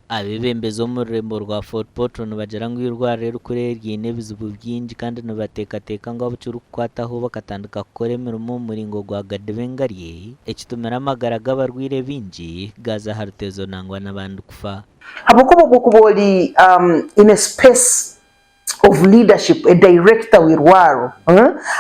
Abeebembezi omu rurembo rwa Fort Portal nibagira ngu eirwariro erikuru eri riine ebizibu bingi kandi nibateekateeka ngu abu kirikukwataho bakatandika kukora emirimo omu muringo gwa gadiba engarye ekitumire amagara g'abarwaire baingi gaaza aha rutezo nangwa n'abandi kufa. Habwokuba obwokuba ori in a space of leadership, a director w'irwarro,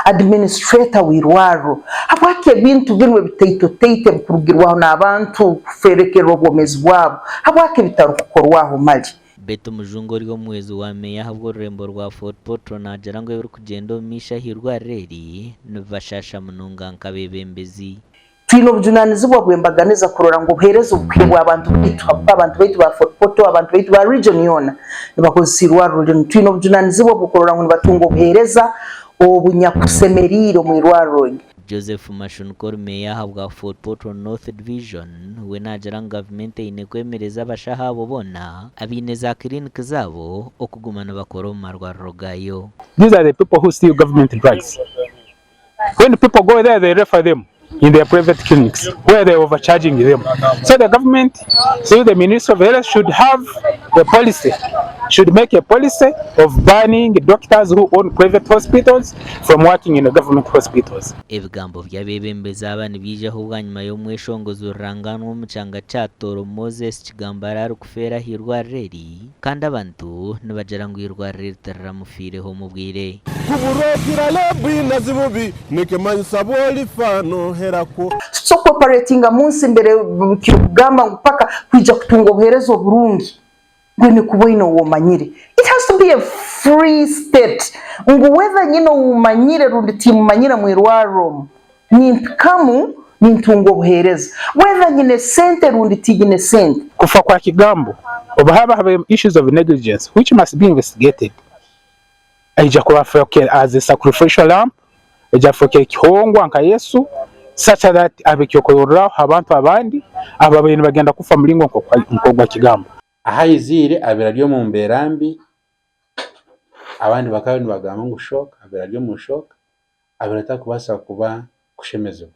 administrator w'irwarro, habwaki ebintu binu ebitaitotaito ebikurugirwaho n'abantu kufeerekerra obwomeezi bwabo, habwaki bitarukukorwaho mali? Betty Mujungu ori omuhwezi wa meeya ahabw'orurembo rwa Fort Portal naagira ngu ebirikugyenda omu maisho ah'eirwariro eri nibibashaasha munonga nk'abeebembezi. Twine obujunanizibwa bw'embaganiza kurora ngu obuheereza obukuheebwa abantu baitu habwokuba abantu baitu ba Fort Portal, abantu baitu ba region yoona nibakozesa irwarro rinu. Twine obujunanizibwa bw'okurora ngu nibatunga obuheereza obunyakusemeriire omu irwarro eri. Joseph Mashunka ori meeya ahabwa Fort Portal North Division we naagira ngu gavumenti eine kwemereza abashaho abo boona abaine za kiriniki zaabo okuguma nibakora omu marwariro gaayo. These are the people who steal government drugs. When people go there they refer them in their private clinics where they are overcharging them. So the government through the Ministry of Health should have a policy, should make a policy of banning doctors who own private hospitals from working in the government hospitals. Ebigambo by'abeebembezi aba nibyijaho bwanyima y'omweshongozi rurangaanwa omu kyanga kya Tooro Moses Kigambara arikufeera aha irwariro eri kandi abantu nibagira ngu eirwariro eri tiriramufiireho omu bwire. Kuburokirale bwinazi bubi nikimanyisa bwolifa noherakwo. Tusobora kuoperatinga munsi mbere kirikugamba ngu paka kwija kutunga obuhereza oburungi ngu oine kuba oine ou omanyire. It has to be a free state ngu whether nyine ou manyire rundi timumanyire mwirwarro omu nimpikamu nintunga obuhereza whether nyine sente rundi tinyine sente. Kufa kwa Kigambo obu haba habairemu issues of negligence which must be investigated. Aija kuba afookere as a sacrificial lamb, aija afookere ekihongwa nka Yesu such that abe ekyokurorraho ha bantu abandi ababaire nibagenda kufa mulingo nk'ogwa Kigambo. Ahu aiziire abaire ari omu mbeera mbi, abandi bakaba nibagamba ngu shock, abaire ari omu shock, abaire atarikubaasa kuba kushemezibwa.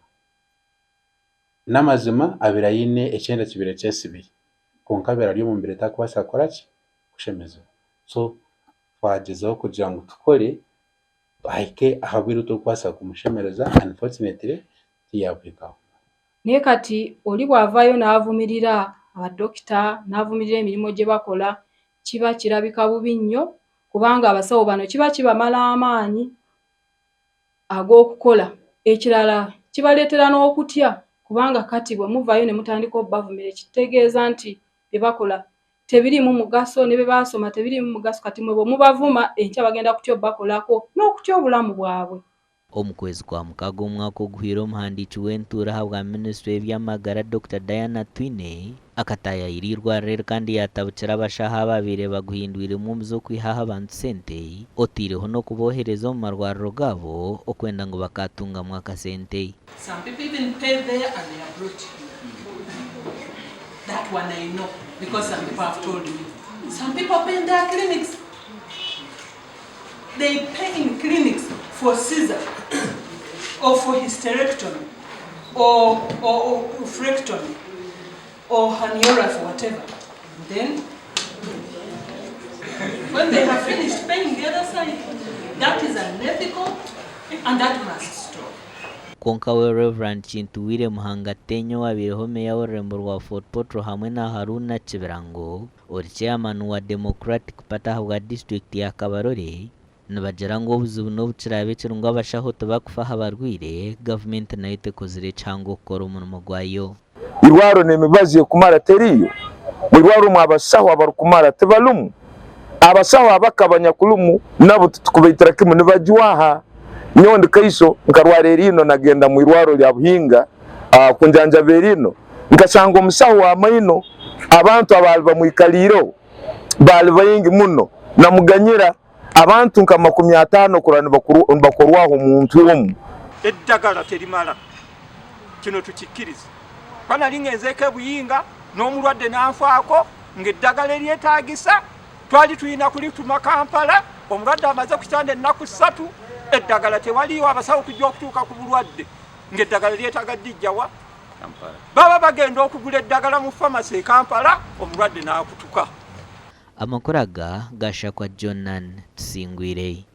N'amazima abaire aine ekyenda kibaire kyesibire kwonka abaire ari omu mbeera etarikubaasa kukora ki? Kushemezibwa. So twagyezaho kugira ngu tukore ahike aha bwire obu turikubaasa kumushemereza unfortunately tiyabuhikaho. Naye kati oli bw'avaayo n'avumirira abadokita, n'avumirira emirimu gye bakola, kiba kirabika bubi nnyo kubanga abasawo bano kiba kibamala amaanyi ag'okukola. Ekirala kibaleetera n'okutya kubanga kati bwe muvaayo ne mutandika obbavumira ekitegeeza nti bye bakola tebiriimu mugaso ne bye baasoma tebiriimu mugaso kati mwe bwe mubavuma enkya bagenda kutya obbakolako n'okutya obulamu bwabwe. Omu kwezi kwa Mukaaga omwaka oguhweire omuhandiiki w'entuura ahabwa minisitule y'eby'amagara Dokita Diana Atwine akataayaayira eirwariro eri kandi yaatabukira abashaho abaabaire baguhindwiremu omuze okwihaho abantu sente otaireho n'okuboohereza omu marwariro gaabo okwenda ngu bakaatungamu akasente. Some people even pay there and they are brought here. That one I know because some people have told me. Some people pay in their clinics. They pay in clinics for Caesar or for hysterectomy or, or, or oophorectomy or herniorrhaphy, whatever. Then, when they have finished paying the other side, that is unethical and that must stop. Kwonka we Rev. Kintuwire Muhangatenyo owabaireho Meeya w'orurembo rwa Fort Portal hamwe na Haruna Kibirango ori Chairman wa Democratic Party ahabwa disiturikiti ya Kabarole nibagira ngu obuzibu n'obu kiraabe kiri ngu abashaho tibakufa aha barwaire, gavumenti nayo tekozire ekihango kukora omurimo gwayo. Irwariro n'emibazi ekumara teriyo. Mwirwariro omu abasaho abarikumara tibarimu. Abasaho abake abanyakurimu nabo titukubaitira kimwe nibajwaha. Nyowe ndi kaiso nkarwara eriino nagenda mwirwariro rya Buhinga kunjanjaba eriino nkashanga omusaho w'amaino abantu abaali bamwikaliireho baali baingi muno namuganyira abantu nka 50 kurora nibakorwaho omuntu omu. Eddagala terimala kino tukikkirize kuba nali ngenzeeko e Buyinga n'omulwadde n'anfaako ng'eddagala eryetaagisa twali tulina kulituma Kampala, omulwadde amaze ku kitanda ennaku ssatu, eddagala tewaliiwo, abasawo kujja okutuuka ku bulwadde ng'eddagala lyetaaga ddijja wa? Baba bagenda okugula eddagala mu famasi e Kampala, omulwadde n'akutuka. Amakuru aga gashakwa Jonan Tusingwire.